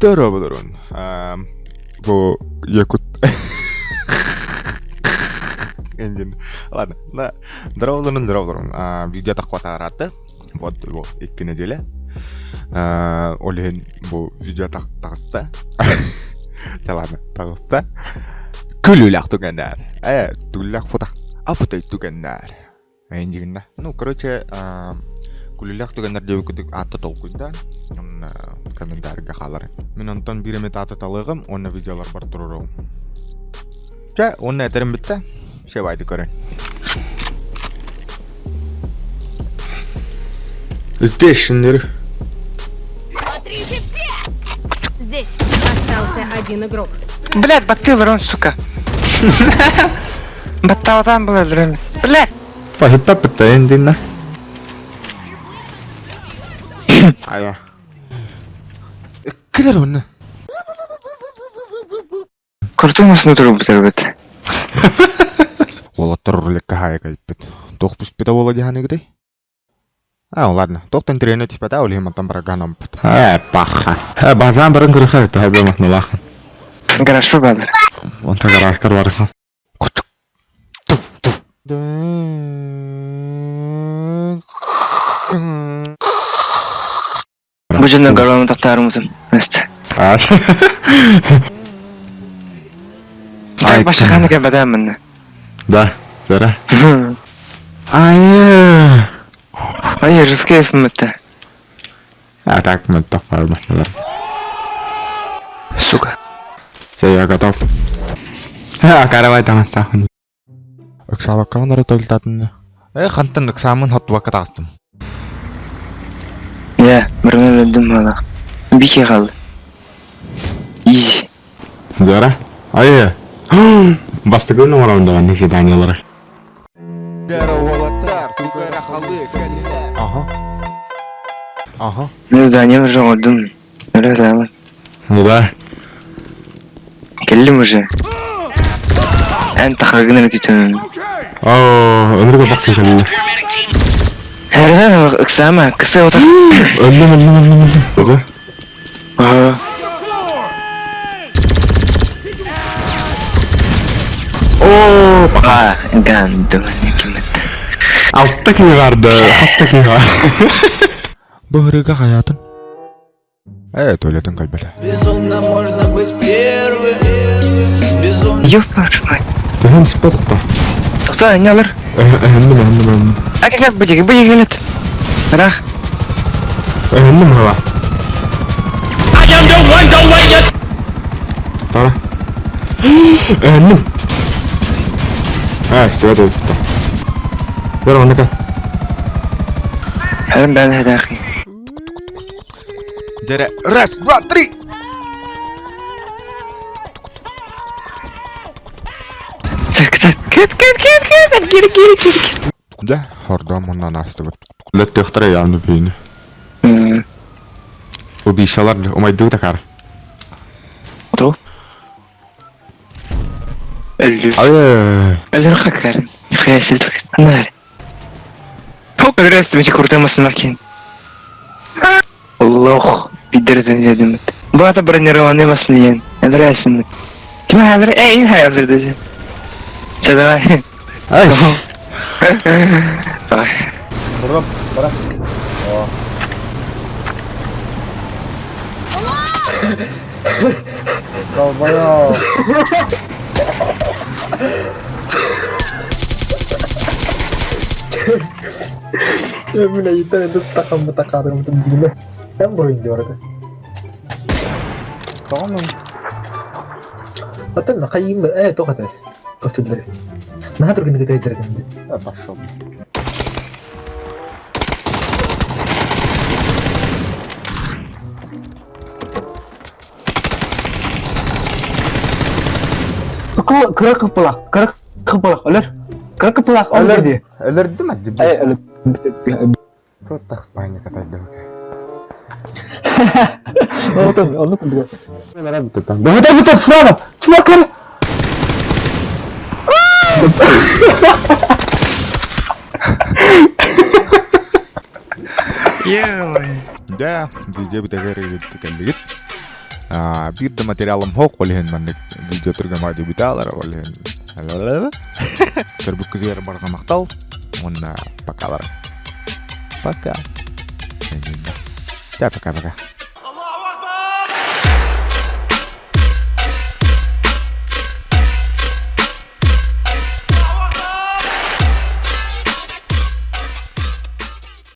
Дорооболорун. Бу Якут... Эндин. Ладно. Да. Дорооболорун, дорооболорун. Видео тахватаараатта. Вот, бу икки неделя. Ол иһин бу видео таҕыста. Да ладно, таҕыста. Күлүүлээх түгэннэр. Э, түгүллээх футах. Апытай түгэннэр. Эйиндигиннэ. Ну, короче, күлүүлээх түгэннэр диэбит курдук аатта толкуйдаан, онно комментарийга хаалар. Мин онтон биир эмит ааты талыаҕым уонна видеоларбар туруоруом. Чэ, уонна этэрим бүттэ. Все, байды көрөн. Здесь, ныр. Смотрите все! Здесь остался один игрок. Блядь, баттыылар он, сука. Баттаатаан булаллар Блядь! Фахиттаппыта эндинна. Ая. Килер онно. Куртуҥ турбут эбит. Уолаттар рулетка хаайа кэлбит. Туох түспүтэ буола дии саныыгытый? А, ладно. Туохтан тириэнэ түспэтэ, ол иһин мантан бараганаммыт. Э, паха. Э, базан барын көрөхөр, төһө махналаах. Гаражпа баалар. Онта гаражтар барыха. Бу дьонно горому тохтоорумутун. Место. Так башаханы кэбэдэ Да, да. Ай. Ай, русские мытта. А так мы тохтоорумутун. Сука. Все, я готов. А, каравай там астахын. Ыксаабаккаҕын эрэ төлтаатынна. Э, хантан ыксааммын хоттубакка таҕыстым. Я, бырган өлдүм мала. Бике қалды. Изи. Зара? Ай. Бастакы номерамда на заданиялары. Ага. Ага. Ну здание уже өлдүм. Өлө Ну да. Келдим уже. Эн тахагын күтөмүн. Оо, өмүргө баксы келди. Herden ыксама, кысы отыр. Өлдүм, өлдүм, өлдүм, өлдүм. Ого. Ага. Оо, А, гандым кимет. Алтта киһи барды, хаста киһи бар. Быһырыга хаятын. Э, туалетын кэлбэтэ. Безумно можно быть первым. Безумно. Ёб вашу мать. Төһөн түспэт отто. Тоқта, не алыр? Эһэнним, эһэнним, эһэнним. Акелер быдеги, быдеги келет. Рах. Эһэнним хала. Тара. Эһэнним. А, все, это Бер оннука. Хәрім бән хәдәхи. Дьэ, раз, два, три! Так, так, кет, кет, кет, кет, кири, кири, кири. Дьэ, хордоом муннан аастыбыт. Лөттөхтөр яамны пиини. Убийшалар умайдыы такар. Ту. Өллү. Ай. Өлөр хакар. Хәсил. Нар. Фок рәсмиче куртамасын акин. Лох, пидерден дедим. Бу ата бронированный маслиен. Рәсмит. Ким хәзер? Эй, хәзер диде. Все, давай. Ай. Давай. Мин айыттан енді тақам тақадым дигине. Эн буруйун диyor ата. Атын хайым э тоқата. Тоқтылар. Наха тургин гытайдыр гэнди. Пошел. Кыра кыпылак, кыра кыпылак, өлөр. Кыра кыпылак, өлөр ди. Өлөрдүм адьыб. Эй, өлөр. Туттах паника тайдыбык. Отон, онну курдук. Да это справа! Чувак, Ё-моё. Дьэ, видео бүтэгэр кэллигит. Биир да материалым суох, ол иһин маннык видео түргэн баҕайы бүтэ ол иһин көрбүккүтүгэр барҕа махтал уонна пока. Пока. Пока-пока.